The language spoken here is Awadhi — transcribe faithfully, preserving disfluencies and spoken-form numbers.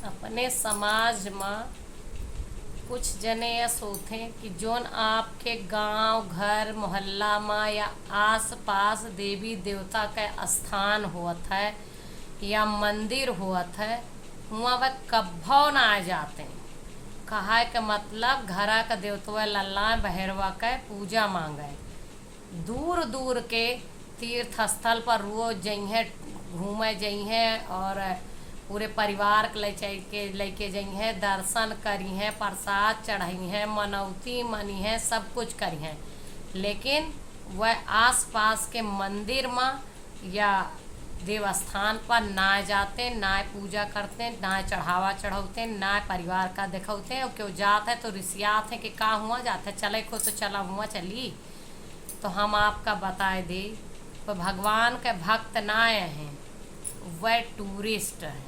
अपने समाज मा कुछ जने अस होथे कि जोन आपके गांव, घर, मोहल्ला मा या आसपास देवी देवता के स्थान होत है या मंदिर होत है, हुआं वह कब्भौ ना आ जाते। कहा के मतलब घरा के देवतवे लल्ला बहरवा के पूजा मांगे। दूर दूर के तीर्थ स्थल पर रोज जइहें, घूमे जइहें और पूरे परिवार के ले चल के, लेके जइहें, दर्शन करिहें, प्रसाद चढ़इहें, मनौती मनिहें, सब कुछ करिहें। लेकिन वह आसपास के मंदिर मा या देवस्थान पर ना जाते, ना पूजा करते, ना चढ़ावा चढ़ौते, ना परिवार का देखौते। और क्यों जात है तो रिसियात है कि का हुआ जात है, चले को तो चला हुआ चली। तो हम आपका बताए दे, वह भगवान के भक्त ना हैं, वह टूरिस्ट हैं।